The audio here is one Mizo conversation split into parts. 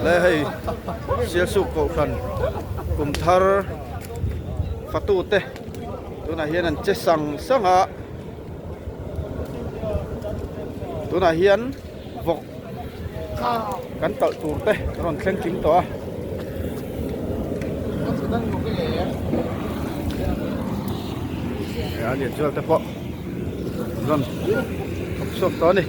Le hei Sialsuk Kohhran kum thar fatu te tunah hian an che sang sang a tunah hian vawk kan talh tur te a rawn thleng tling tawh a. A lian zual te pawh rawn thawk chhuak tawh a ni.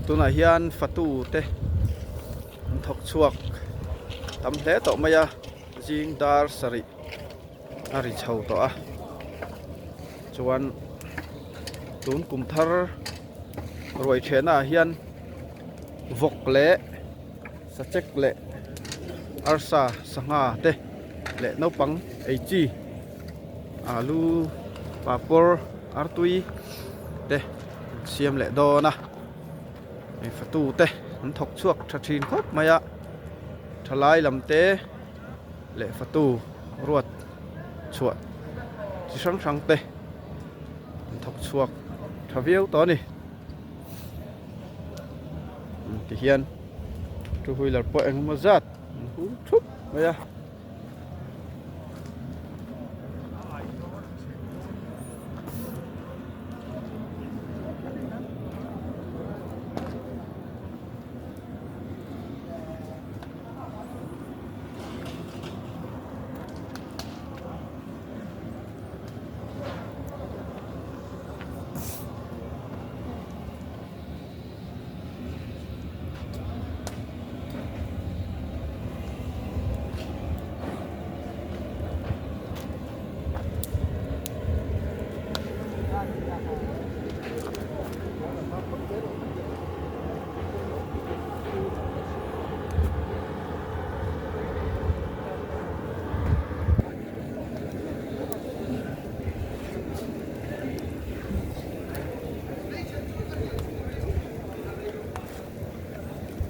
Tunah hian fatu te an thawk chhuak tam hle tawh mai a zing dar sarih a ri chho tawh a chuan tun kum thar ruai thehna ah hian vawk leh sachek leh arsa sangha te leh naupang ei chi alu papawr artui te an siam leh dawn a. Hei fatu te an thawk chhuak tha thin khawp mai a thalai lam te leh fatu ruat chhuah chi hrang hrang te an thawk chhuak tha viau tawh a ni tihian two wheeler pawh engemaw zat an hung thup mai a.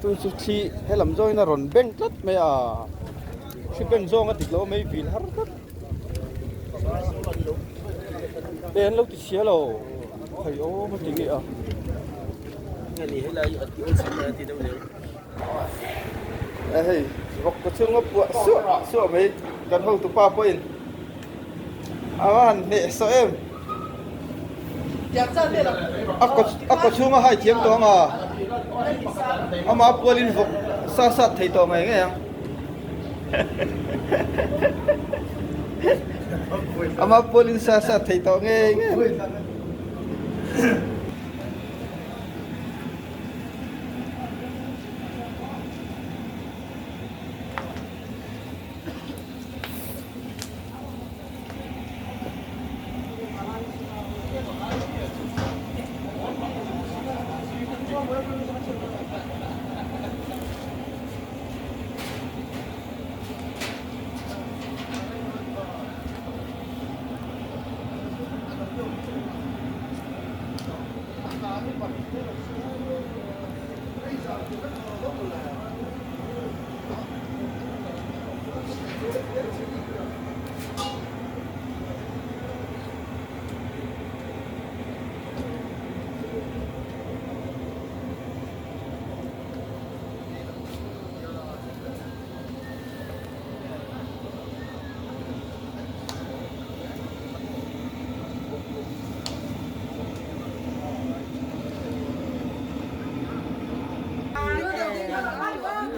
Chu chu thli helam zawngin a rawn beng tlat mai a thli beng zawng a dik lo mai vil har tlat e an lo ti chhia lo khai awm a ti nge a. E hei vawk ka chhunga puah suah suah mai kan hotupa pawhin a va han hneh sawh em. A kaw chhunga hai thiam tawh ang a, amah pualin vawk sa sat thei tawh ngei ngei ang. Amah pualin sa sat thei tawh ngei ngei ang.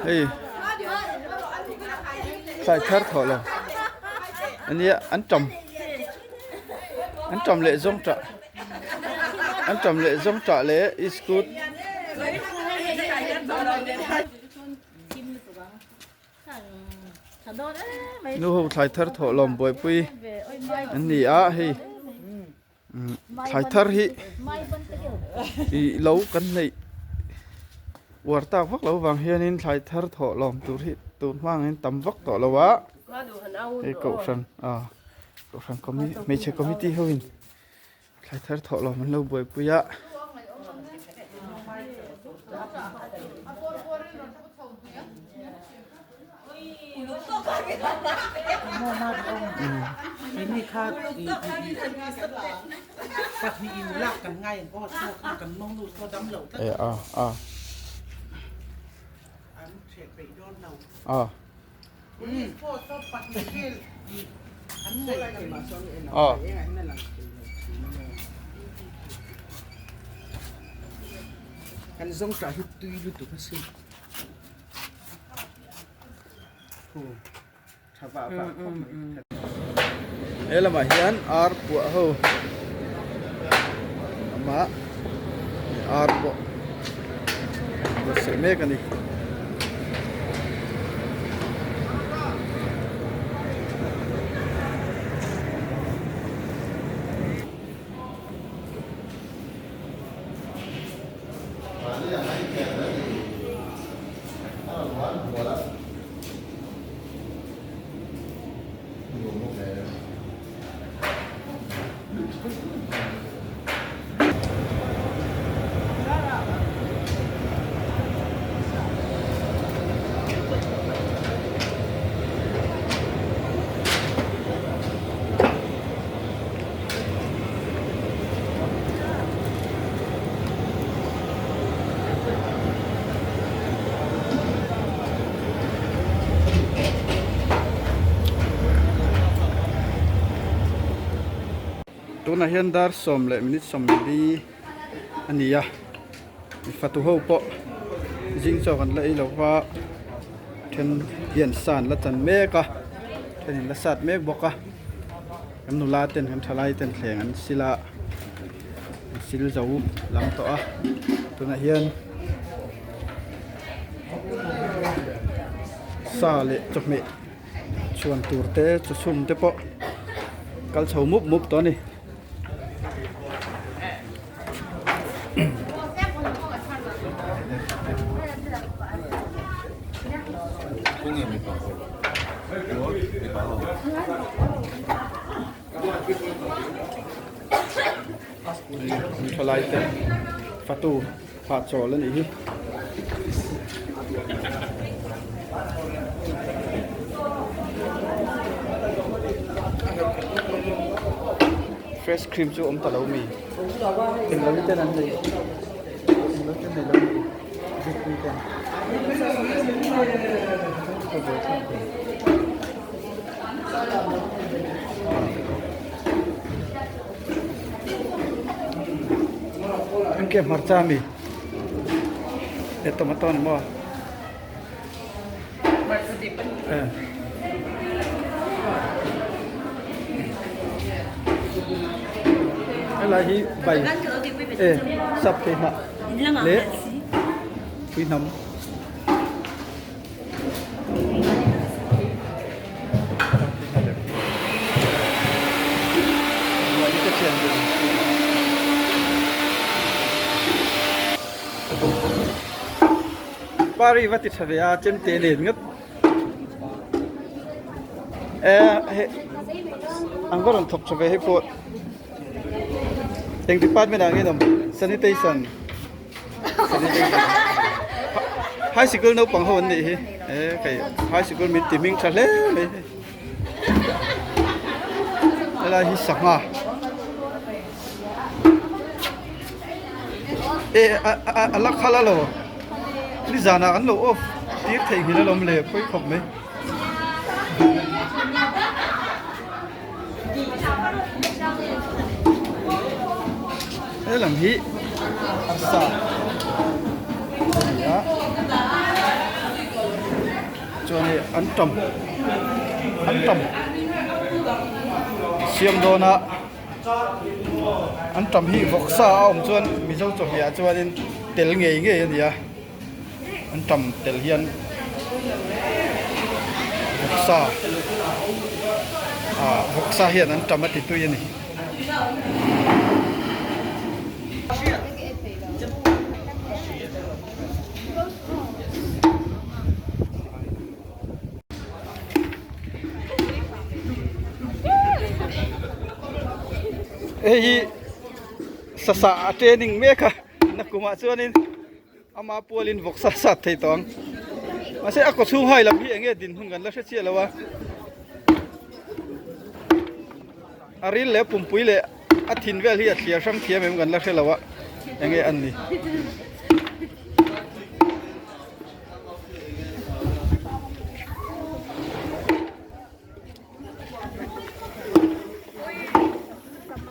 Hei thlai thar thawh lo ania an tam an tam leh zawng tah an tam leh zawng tah leh iskut nu ho thlai thar thawh lawm buaipui. an ni a hei thlai thar hi ih lo kan neih uar tak vak lo vang hianin thlai thar thawh lawm tur hi tun hmangin tam vak tawh lo a hei kohhran ah kohhran hmeichhe committee ho in Thlai thar thawh lawm an lo buaipui a. Kan zawng tah hi tui lutuk a sin. Tha vah vah khawp mai. He lamah hian ar puah ho awm a ar pawh buatsaih mek a ni. Tunah hian dar sawm leh minute 40 a ni a fatu ho pawh zing chaw kan la ei lo va then hian sa an la chan mek a then in la sat mek bawk a kan nula ten kan thalai ten thleng an sil a an sil zo lam tawh a tunah hian sa leh chawhmeh chhuan tur te chaw chhum te pawh kal chho mup mup tawh a ni. Thalai te fatu hahchawl a nih hi. Fresh cream chu awm ta lo mi englo ten an nei englo ten nei lo mi zikpui ten. Engke hmarcha ami e tomato ni maw helai hi bai e sap thei hnah leh pui hnam. Pari va ti tha ve a chemte len ngawt e he an va rawn thawk tha ve hei pawh eng department ah nge awm sanitation High sikul naupang ho an nih hi e kei high sikul min ti hming tha hle mai hei helai hi sangha e a a a la khal alo nizanah an lo off tir theihnghilh alawm le pawi khawp mai. He lam hi sa a ni a chuan hei an tam an tam siam dawn a an tam hi vawksa a awm chuan mizo chawhmeh ah chuanin tel ngei ngei a ni a. An tam tel hian vawksa Ah vawksa hian an tam a ti tui a ni. Hei hi sasa a training mek a nakumah chuanin ama pualin vawksa sat thei tawh ang mahse a kaw chhung hai lam hi eng nge dinhmun kan la hre chiah lo a a ril leh pumpui leh a thin vel hi a thliar hrang thiam em kan la hre lo a eng nge an ni.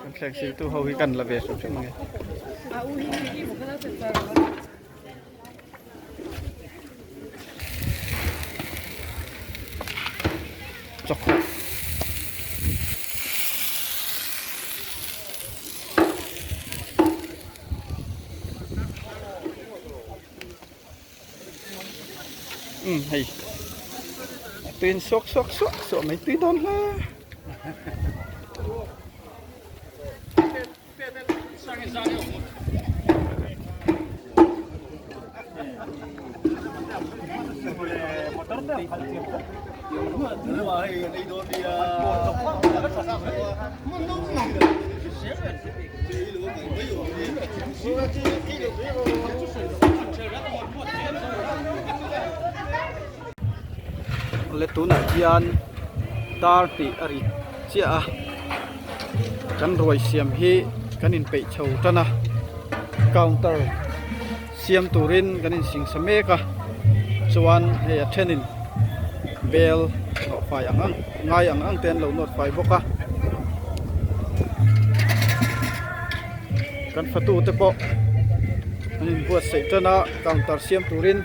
Kan thleng siltu ho hi kan la ve hrim hrim ange. Chawkhaw. Um hei a tuiin suak suak suah suah mai tui dawn hle. Awle tunah hian dar tih a ri chiah a kan ruai siam hi kan inpeih chho tan a counter siam turin kan insingsa mek a chuan hei a thenin bel nawh fai ang ang ngai ang ang te an lo nawt fai bawk a kan fatu te pawh an inbuatsaih tan a counter siam turin.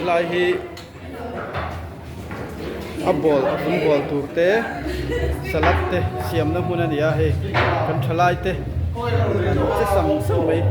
Helai hi a ball a vun bual tur te salad te siamna hmun a ni a hei kan thalai te an che sang sang mai.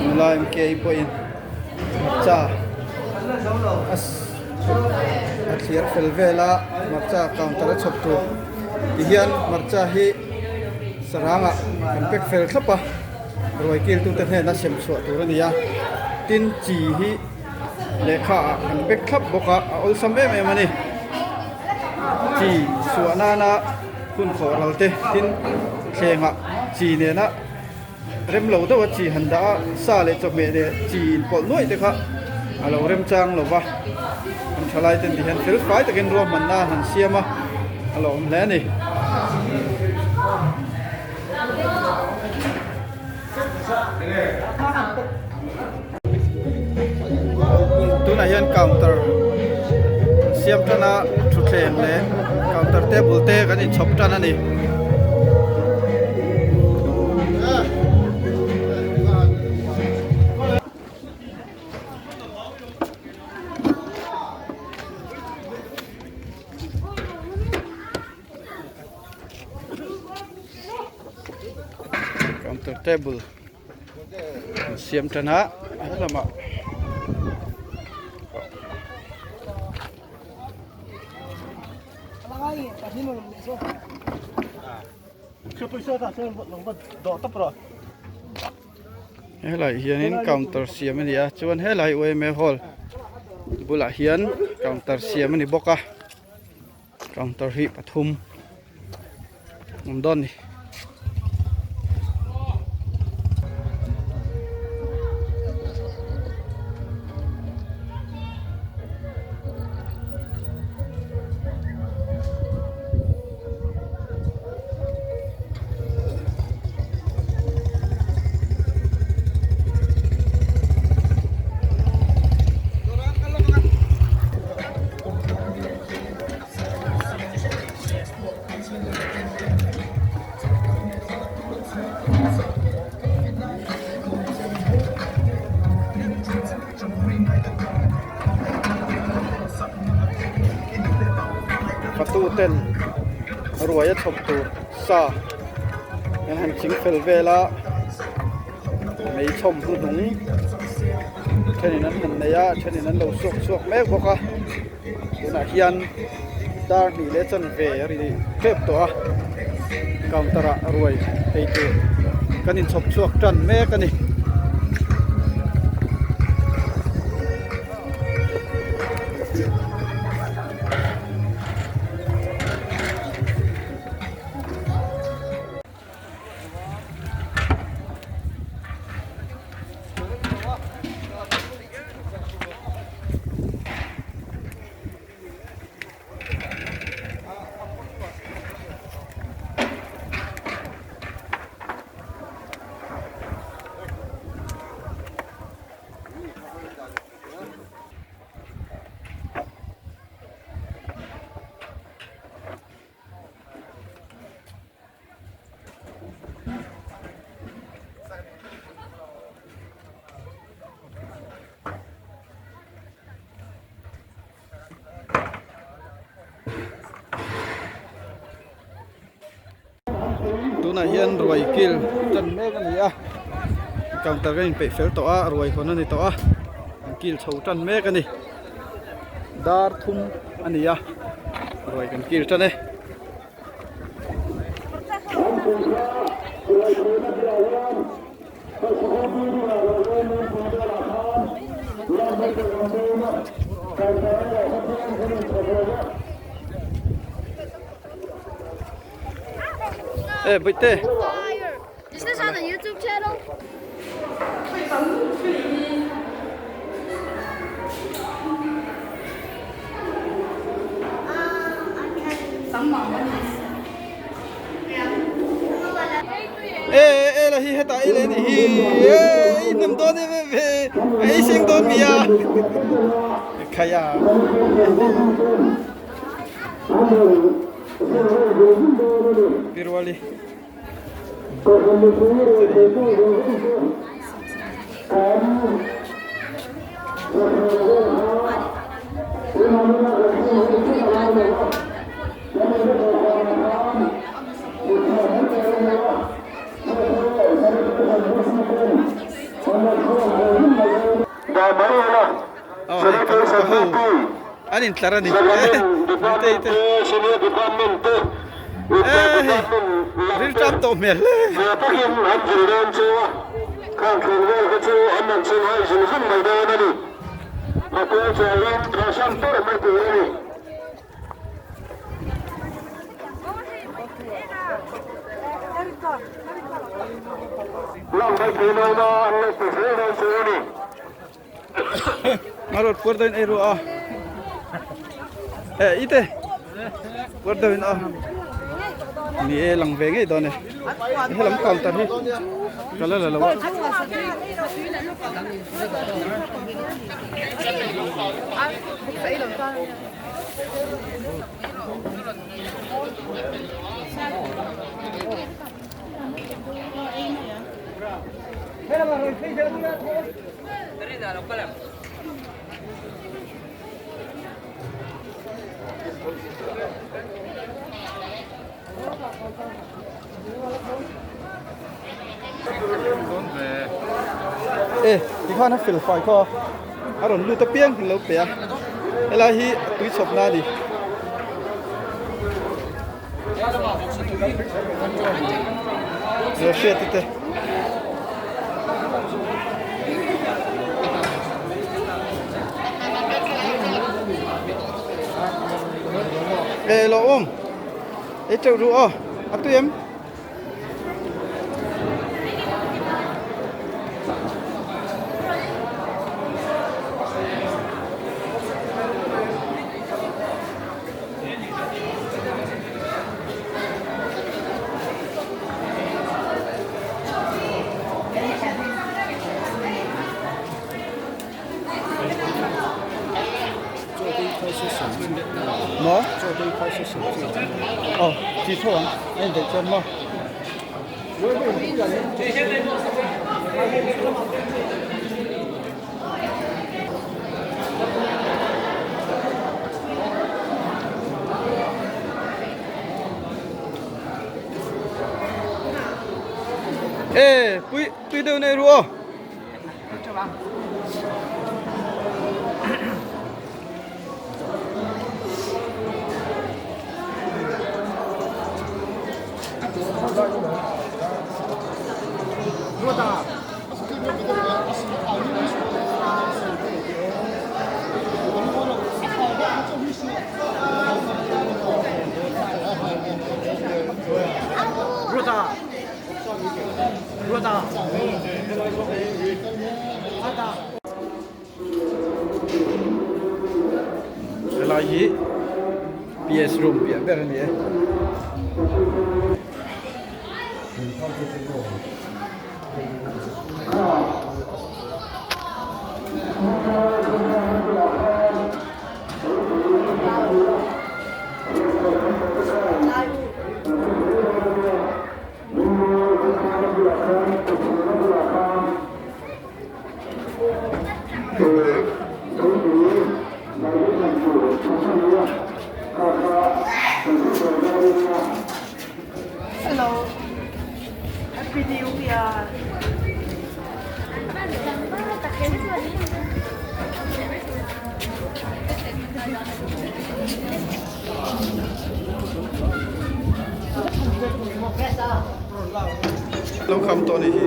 Nula MK pawhin hmarcha a thlir fel vel a hmarcha counter a chhawp tur tihian hmarcha hi sarangah kan pack fel thlap a ruai kiltute hnena sem chhuah tur a ni a tin chi hi lehkha ah kan pack thlap bawk a a awlsam em em a ni chi chhuah nana hun khawh ral te tin thlengah chi nena rem lo deuh a chi han dah a sa leh chawhmeh leh chi inpawlh nuaih te kha a lo remchang lo va an thalai ten ti hian fel fai takin ruahmanna an han siam a a lo awm hle a ni. Tunah hian counter siam tan a thutthleng leh counter table te kan inchhawp tan a ni. Counter table an siam tan a he lamah helai hianin counter siam a ni a chuan helai yma hall. Bulah hian counter siam a ni bawk a counter hi pathum awm dawn a ni. Fatu ten ruai a chhawp tur sa an han ching fel vel a mei chhawm hnuhnung thenin an han nei a thenin an lo suak chhuak mek bawk a tunah hian dar hnih leh chanve a ri tep tawh a counter ah ruai ei tur kan inchhawp chhuak tan mek a ni. Tunah hian ruai kil tan mek a ni a counter ka inpeih fel tawh a ruai hawn a ni tawh a an kil chho tan mek a ni dar thum a ni a ruai kan kil tan e. E bawihte. Is this on the YouTube channel? E e la hi heta ei leh anih hi e ei hnem dawn em em ve ei seng dawn mi a khai a. Piruali. Aw hei kan upa ho an intlar a ni Nutei te e hei rilṭam tawh hmel hle. Marot puar deuhin ei ruah a eh ite puar deuhin a ni e lang ve ngei dawn e helam counter hi ka la la lo a. E tikhan a fel fai khaw a a rawn lut apiang an lo pe a helai hi a tui chhawp na a ni. Hriat te. E lo awm ei teuh ru aw a tui em. Maw? Aw, ti tho ang, a indaih chuan maw? Ê, pui, tui deuh nei ru aw. Helai hi PS room piah ber a ni e. Hello. Happy New Year. Lo kham tawh a nih hi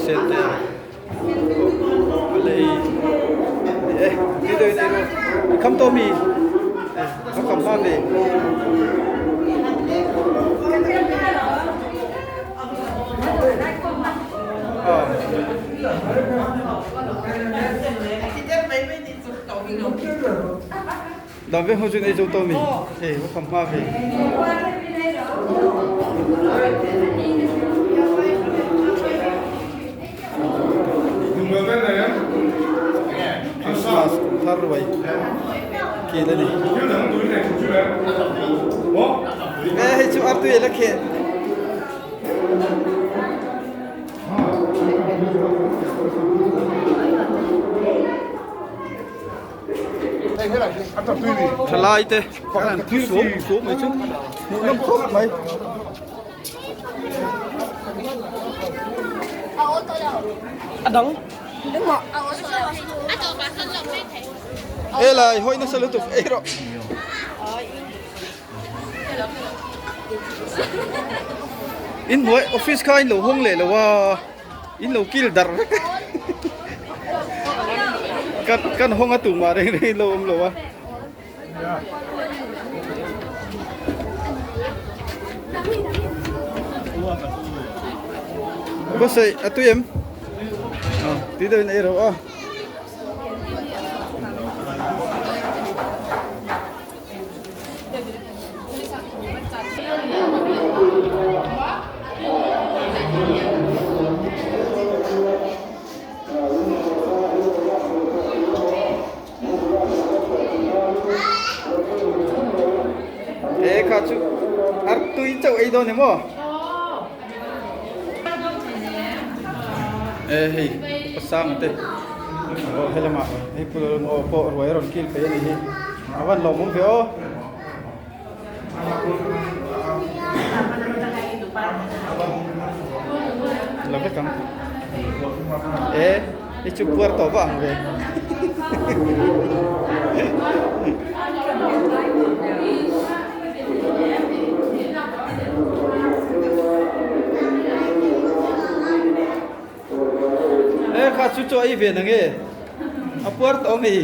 sen te a lei a ni e ti deuh in ei ru i kham tawh mi a kham hma ve. Dam ve ho chu nei zo to mi e va kham hma ve. Christmas kum thar ruai kin a ni. E hei chu artui a la kheh. Thalai te an thu suam suam mai chu hmuh nawm khawp mai. Helai hawi nasa lutuk ei rawh. In hnuai office kha in lo hawng leh lo a in lo kil dar vek kan kan hawng a tumah reng reng in lo awm lo a. Bawsei a tui em? Tui deuhin ei ro a. Ê kha chu ar tui chauh ei dawn em aw? Ê hei pasang te aw helamah hei pu aw pawh ruai a rawn kil phei a ni hi a van lawmawm ve aw. La vek ang e i chu puar tawh vah ang ve e kha chu chu a i ve na nge a puar tawh a mi.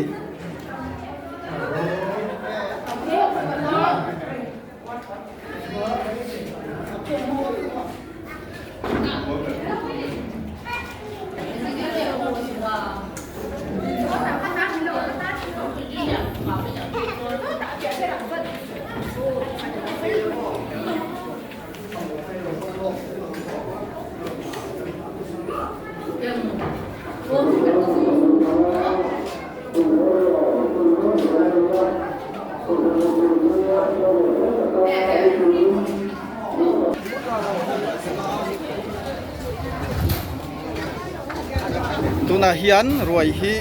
Tunah hian ruai hi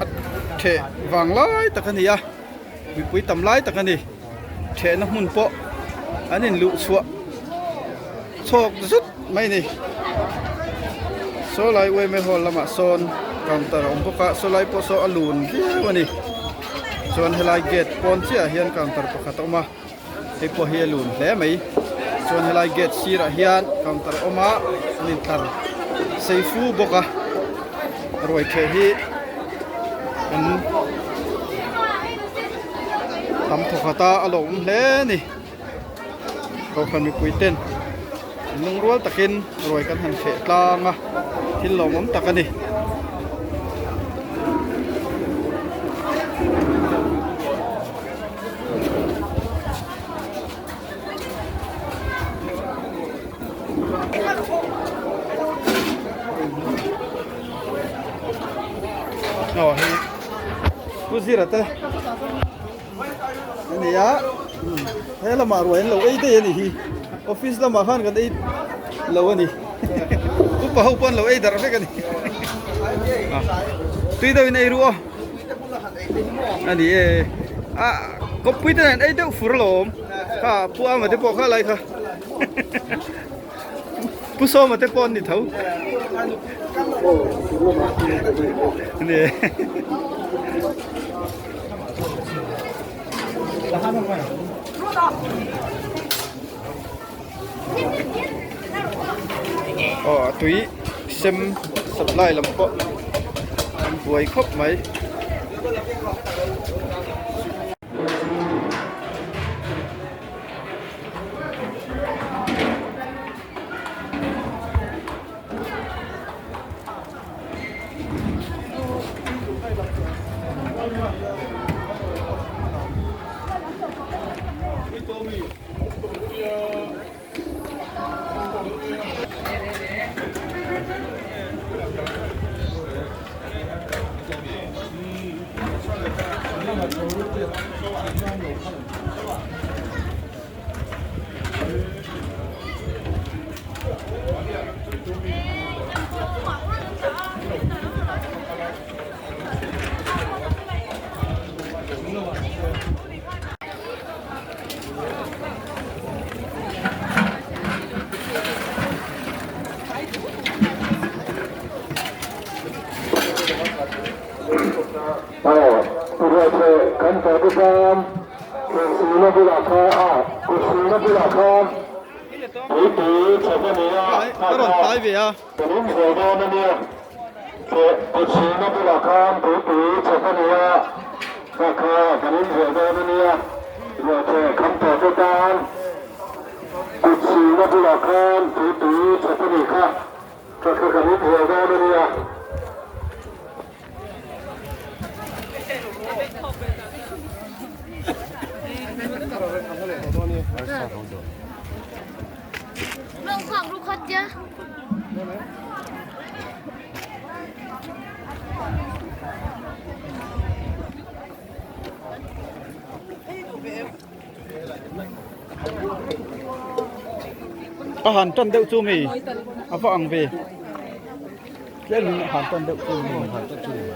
a theh vang lai tak a ni a mipui tam lai tak a ni thehna hmun pawh an in luh chhuah chhawk zut mai a ni saw lai uaime hall lamah sawn counter a awm bawk a saw lai pawh saw a lun viau a ni chuan helai gate pawn chiah ah hian counter pakhat a awm a. Hei pawh hi a lun hle mai chuan helai gate sirah hian counter a awm a an intlar sei fu bawk a ruai theh hi an tam thawkhat a a lawmawm hle a ni kohhran mipui ten lungrual takin ruai kan han theh tlang a thil lawmawm tak a ni. Aw hei Pu Zira te a ni a he lamah ruai an lo ei daih a ni hi office lamah khan kan ei lo a ni upa ho pawh an lo ei darh vek a ni tui deuhin ei ru aw. A ni e a kawppui te nen ei deuh fur alawm kha pu ama te pawh kha lai kha pu sawma te pawh an ni tho a ni e. Aw a tui sem supply lam pawh an buai khawp mai. Ka rawn tlai ve a. A han tan deuh chu mi a va ang ve tlem in a han tan deuh chu mi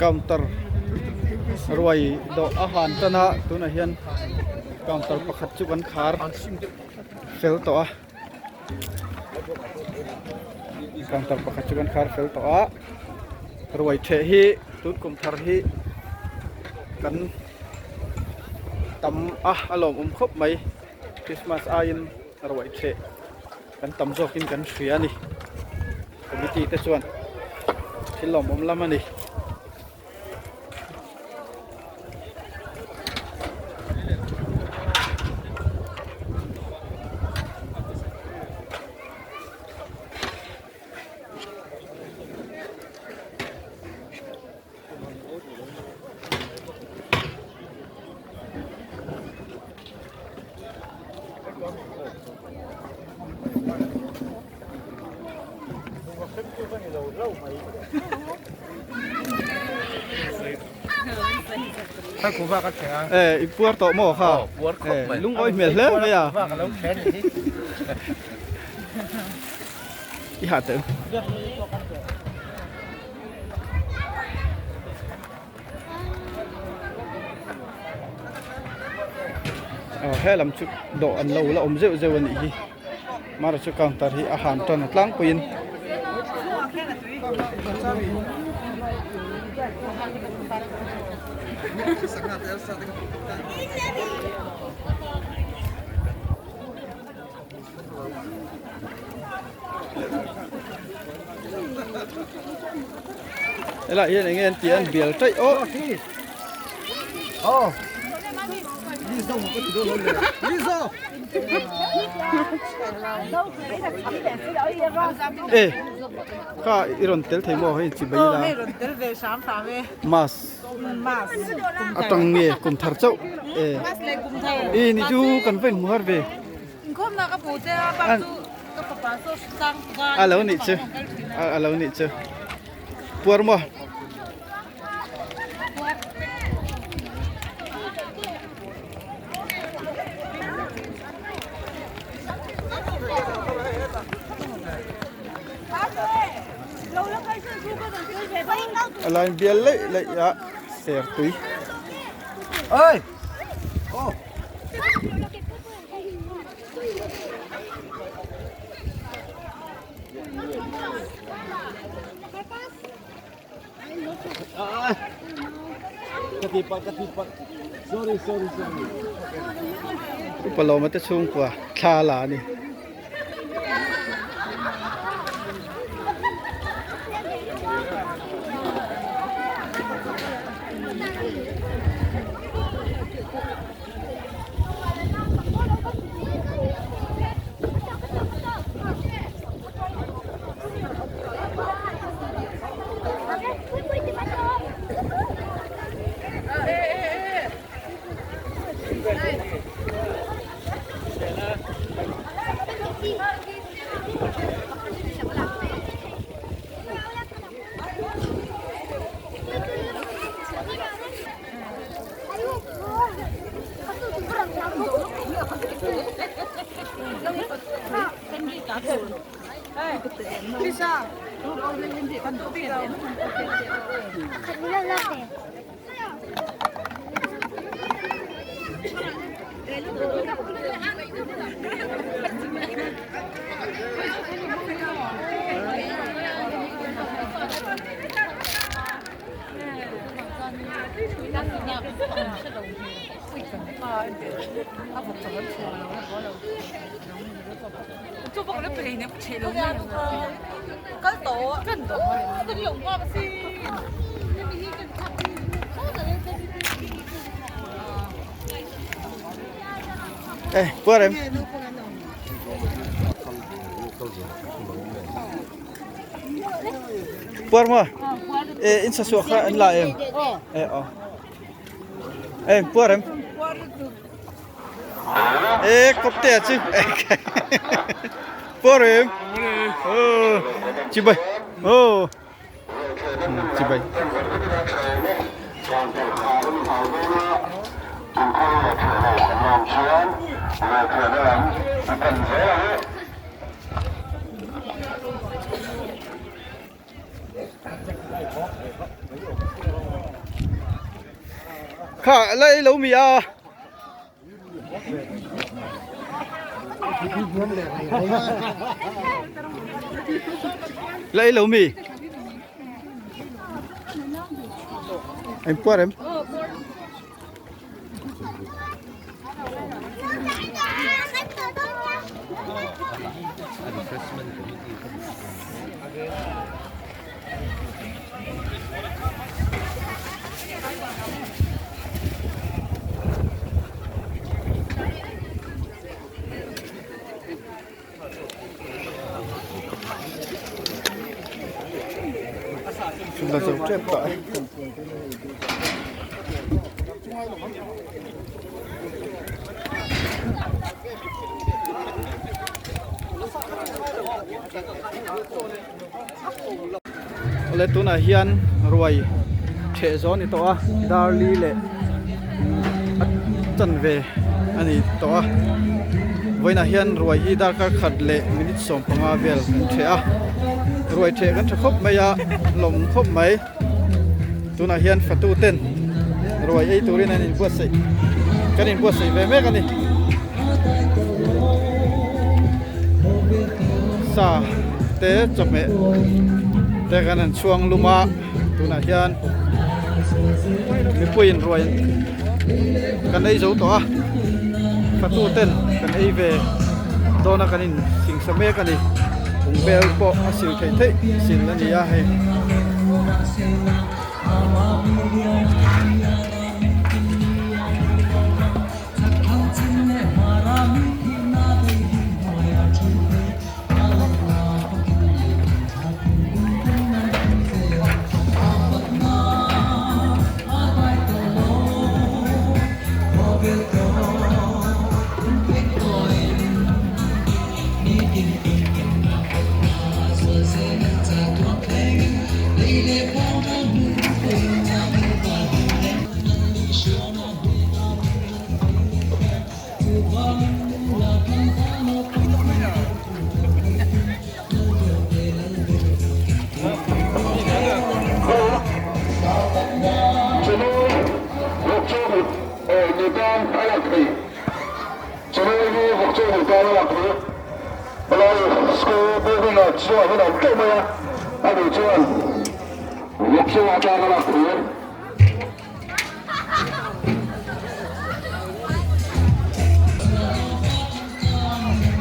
Counter ruai dawh a han tan a tunah hian counter pakhat chu kan khar fel tawh a counter pakhat chu kan khar fel tawh a ruai theh hi tun kum thar hi kan tam a a lawmawm khawp mai Christmas aiin ruai theh kan tam zawkin kan hria a ni. Committee te chuan thil lawmawm lam a ni. E i puar tawh maw kha e lungawi hmel hle mai a i hah teh Aw helam chu dawh an lo la awm zeuh zeuh a nih hi mara chu counter hi a han tan a tlangpuiin. Helai hian enge an tih a an bial taih aw. E kha i rawn tel thei maw hei chibai ila. Mas atang nge kum thar chauh e. I ni chu kan va inhmu har ve. Inkhawmna ka hmu che a bak chu ka fapa saw hrang A lo nih chu a lo nih chu puar maw. A lain bial laih laih a sertui. Upa lawma te chhungkua thla la a ni. E puar em. Puar maw? E in sa suah kha an la em? E aw. E puar em? E kawp te a chu. Puar em? Ô chi bai. Ô. Chibai. Kha la ei lo mi a. La ei lo mi. Em puar em. La zo tep tawh e. Awle tunah hian ruai theh zawh a ni tawh a darli leh a chanve a ni tawh a vawiinah hian ruai hi darkar khat leh minute 15 vel kan theh a ruai theh kan tha khawp mai a lawm khawp mai tunah hian fatu ten ruai ei turin an inbuatsaih kan inbuatsaih ve mek a ni sa te chawhmeh te kan han chhuang lum a tunah hian mipuiin ruai kan ei zo tawh a fatu ten kan ei ve dawn a kan in singsa mek a ni bungbel pawh a sil theih theih sil a ni a hei.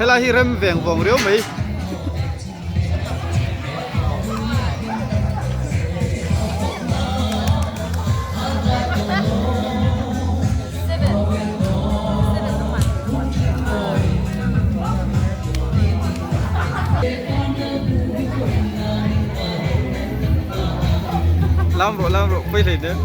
Helai hi rem veng vawng riau mai. Lam rawh lam rawh pawi hlei nen.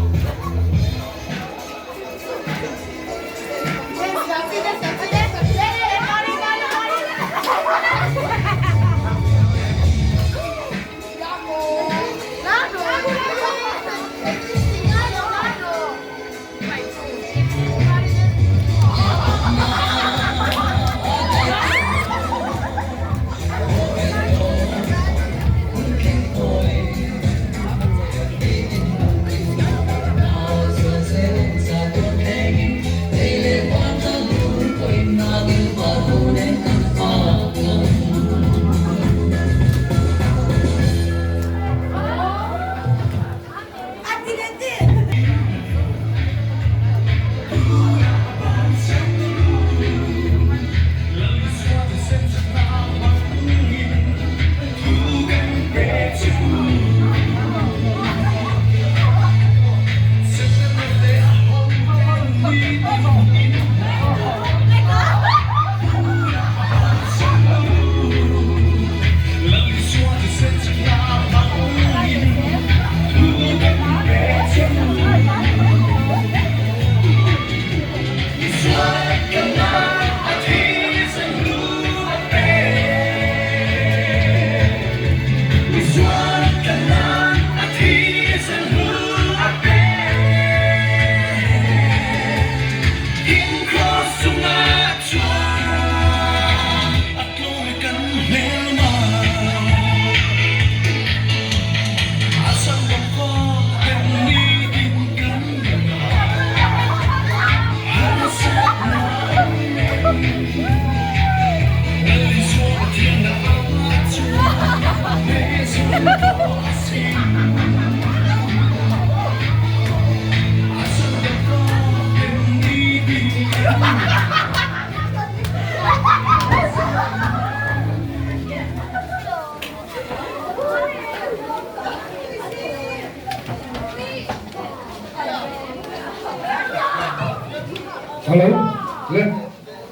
Hello le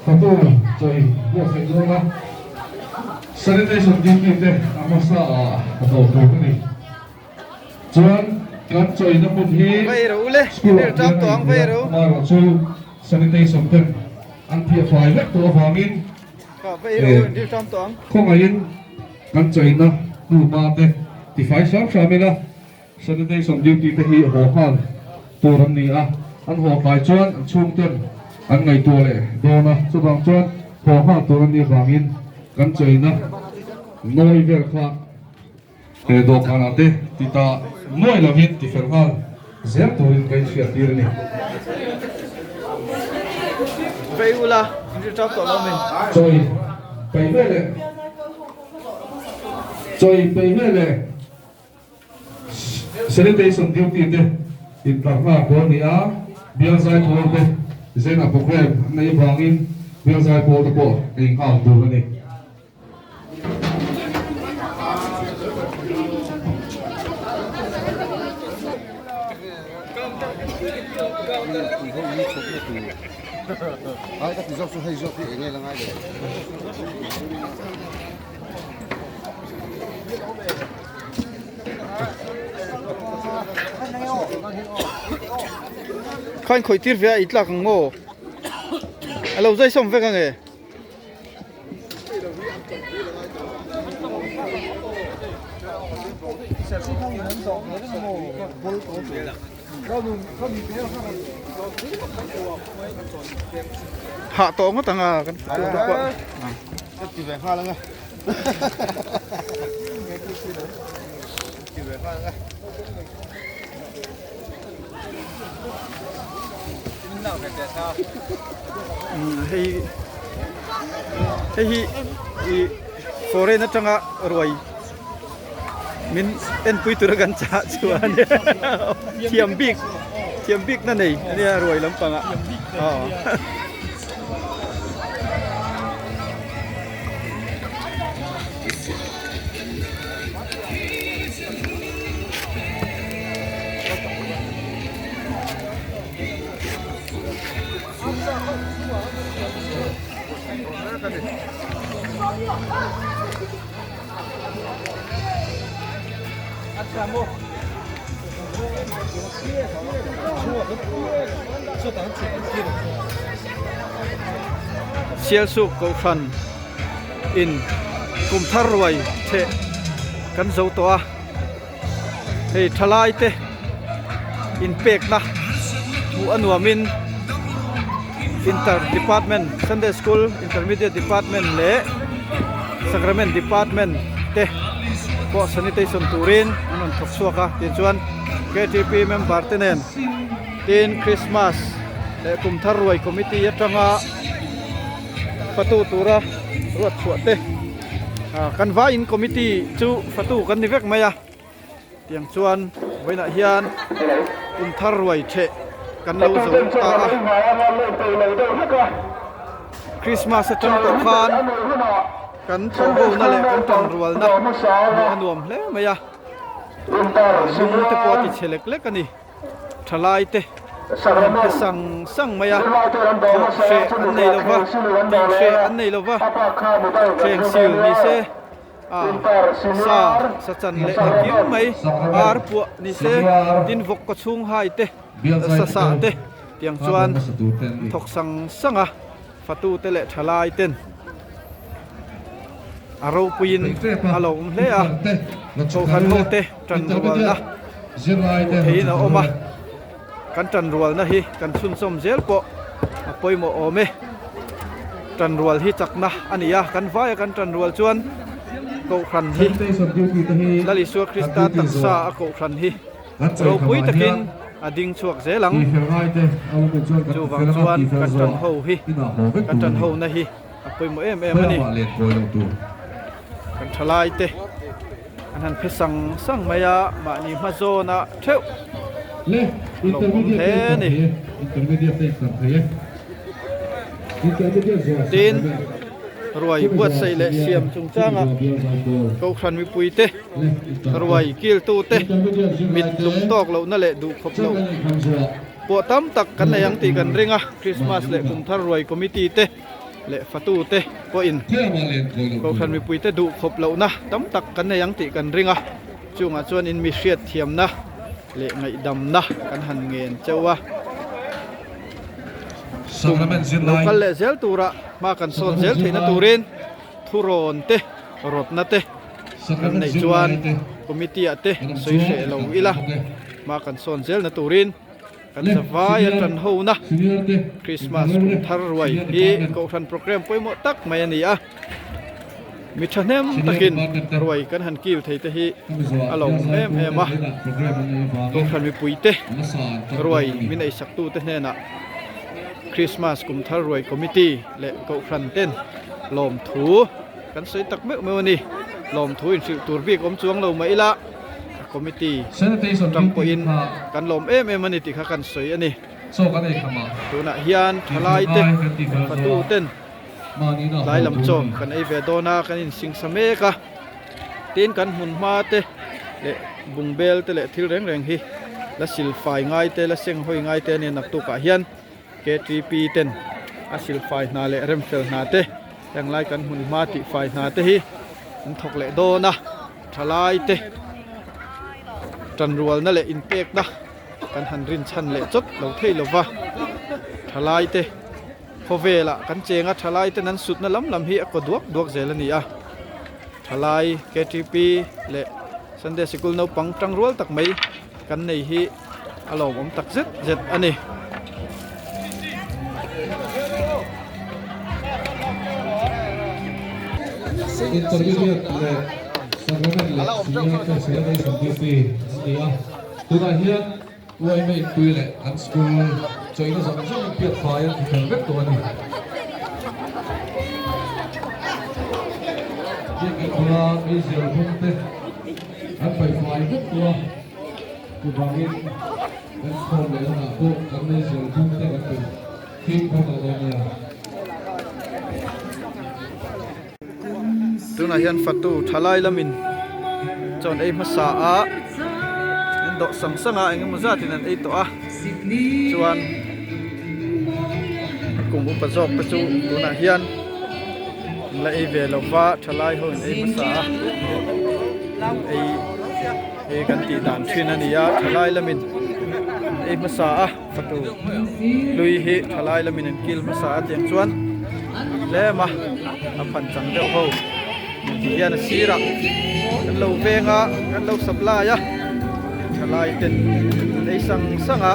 fatu chawi buatsaih dawn a sanitation duty te a hmasa ah a dawh tur a ni. Chuan kan chawina hmun hi school ah hian a inhmeh a, amaherawhchu sanitation ten an phiahfai vek tawh avangin khawngaihin kan chawina hnuhma te tifai hram hram ila sanitation duty te hi haw nghal tur an ni a, an haw tlai chuan an chhungten an ngaihtuah leh dawn a, chuvang chuan haw nghal tur an nih avangin kan chawina nawi vel kha. He dawhkanah te ti ta nuai lovin ti fel nghal zel turin ka inhriat tir a ni. Vei ula, in ri tap tawh lo mi. Chawi peih ve leh Chawi peih ve leh Sanitation duty te intlar nghal tur a ni a, bial zaipawl te zenah programme an neih avangin bial zaipawl te pawh ei nghal tur a ni. Khain khawih tir ve a i tlak ang maw? A lo zai sawm vek ange. Hah tawh ngawt ang a kan pawh. Ti ve nghal ang a. Ti ve nghal ang a. Hei hei hi ih foreign atanga ruai min enpui tura kan chah chuan thiam bik thiam bik na nei ania ruai lampangah aw. Sialsuk Kohhran in kum thar ruai chheh kan zo tawh a. Hei thalai te inpekna hmuh a nuamin inter department Sunday school intermediate department leh sacrament department te pawh sanitation turin an rawn thawk chhuak a tichuan ktp member te nen tin Christmas leh kum thar ruai committee atanga fatu tura ruat chhuah te. Kan vaiin committee chu fatu kan ni vek mai a, tiang chuan vawiinah hian kum thar ruai theh kan lo zo ta a, Christmas atang tawh khan kan thawhhona leh kan tanrualna hmuh a nuam hle mai a, lung te pawh a ti chhe lek lek a ni. Thalai te an pe sang sang mai a, thawh hreh an nei lo va, tih hreh an nei lo va, thleng sil ni se, a sa sa chan leh engkim mai, ar puah ni se, tin vawk kaw chhung hai te, sa sah te tiang chuan thawk sang sang a, fatu te leh thalai ten a ropuiin a lo awm hle a, Kohhran ho te tanrualna hmuh theihin a awm a, kan tanrualna hi kan chhunchawm zel pawh a pawimawh awm e, tanrual hi chakna a ni a, kan vaia kan tanrual chuan Kohhran hi Lal Isua Krista taksa a Kohhran hi ropui takin a ding chhuak zel ang, chuvang chuan kan tan ho hi kan tan ho na hi a pawimawh em em a ni. Kan thalai te an han phe sang sang mai a, mahni hma zawn ah theuh a lo awm hle a ni. Tin, ruai buatsaih leh siam chungchangah Kohhran mipui te, ruai kiltu te mit lung tawk lohna leh duhkhawp loh. Pawh tam tak kan nei ang tih kan ring a, Krismas leh Kumthar ruai Committee te leh fatu te pawhin Kohhran mipuite duh khawp lohna tam tak kan nei ang tih kan ring a, chungah chuan in mi hriat thiamna leh ngaihdamna kan han ngen cheu a. Kum lo kal leh zel tura hma kan sawn zel theihna turin thurawn te, rawtna te kan neih chuan Committee ah te sawi hreh lo ila hma kan sawn zelna turin kan zavai a tan hona Christmas kum thar ruai hi Kohhran programme pawimawh tak mai a ni a, mi thahnem takin ruai kan han kil thei te hi a lawmawm em em a, Kohhran mipui te ruai min eisak tu te hnenah Christmas kum thar ruai committee leh Kohhran ten lawmthu kan sawi tak meuh meuh a ni, lawmthu inhrilh tur bik awm chuang lo mah ila. Committee tang pawhin kan lawm em em a ni tih kha kan sawi a ni. Tunah hian thalai te fatu ten tlai lam chaw kan ei ve dawn a, kan insingsa mek a. Tin kan hmun hma te leh bungbel te leh thil reng reng hi la silfai ngai te la senghawi ngai te a nia naktukah hian KTP ten a silfai hna leh remfel hna te heng lai kan hmun hma tihfai hna te hi an thawk leh dawn a. Thalai te tanrualna leh inpekna kan han rinchhan leh chawt lo thei lo va, thalai te khawvelah kan cheng a, thalai ten an sutna lam lam hi a kaw duak duak zel a ni a, thalai KTP leh Sunday sikul naupang tangrual tak mai kan nei hi a lawmawm tak zet zet a ni. Intermediate leh Sacrament leh Senior te Celebration Duty an ni a, tunah hian YMA inpui leh an school chawina zawng zawng in piat fai an ti fel vek tawh a ni. Biakin bula meizial hmung te an paihfai vek tawh a. Chuvangin kan khawm leh hunah pawh kan meizial bung te kan pe fimkhur tawh dawn nia. Tunah hian fatu thalai lamin chawn ei hmasa a an dawh sang sang a engemaw zatin an ei tawh a chuan kum upa zawk te chu tunah hian an la ei ve lova thalai ho in ei hmasa a an ei. Hei kan tih dan thin a ni a, thalai lamin an ei hmasa a, fatu hlui hi thalai lamin an kil hmasa a tiang chuan tlem a, a phan chang deuh ho ti hian a sirah kan lo veng a, kan lo supply a, thalai ten an ei sang sang a.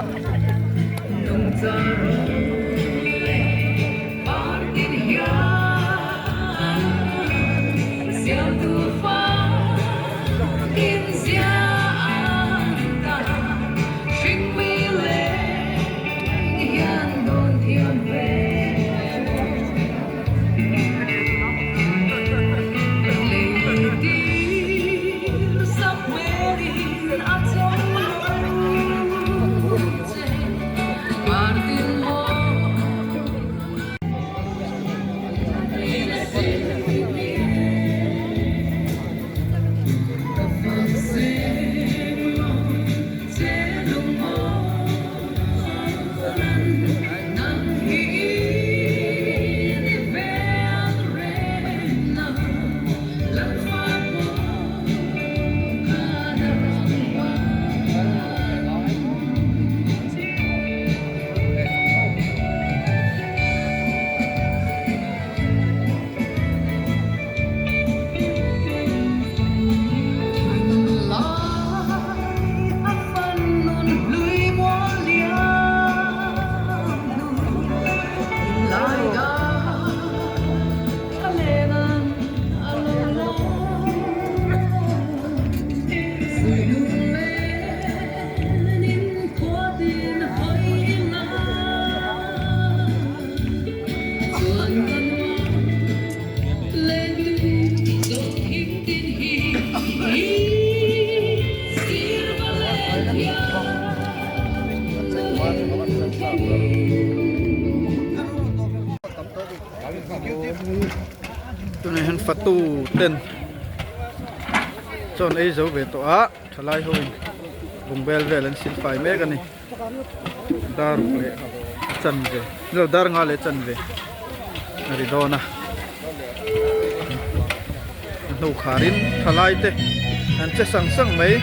Tunah hian fatu ten chaw an ei zo ve tawh a thalai ho in bungbel vel an silfai mek a ni. Dar ruk leh chanve ni lo dar nga leh chanve a ri dawn a a hnu kharin thalai te an che sang sang mai.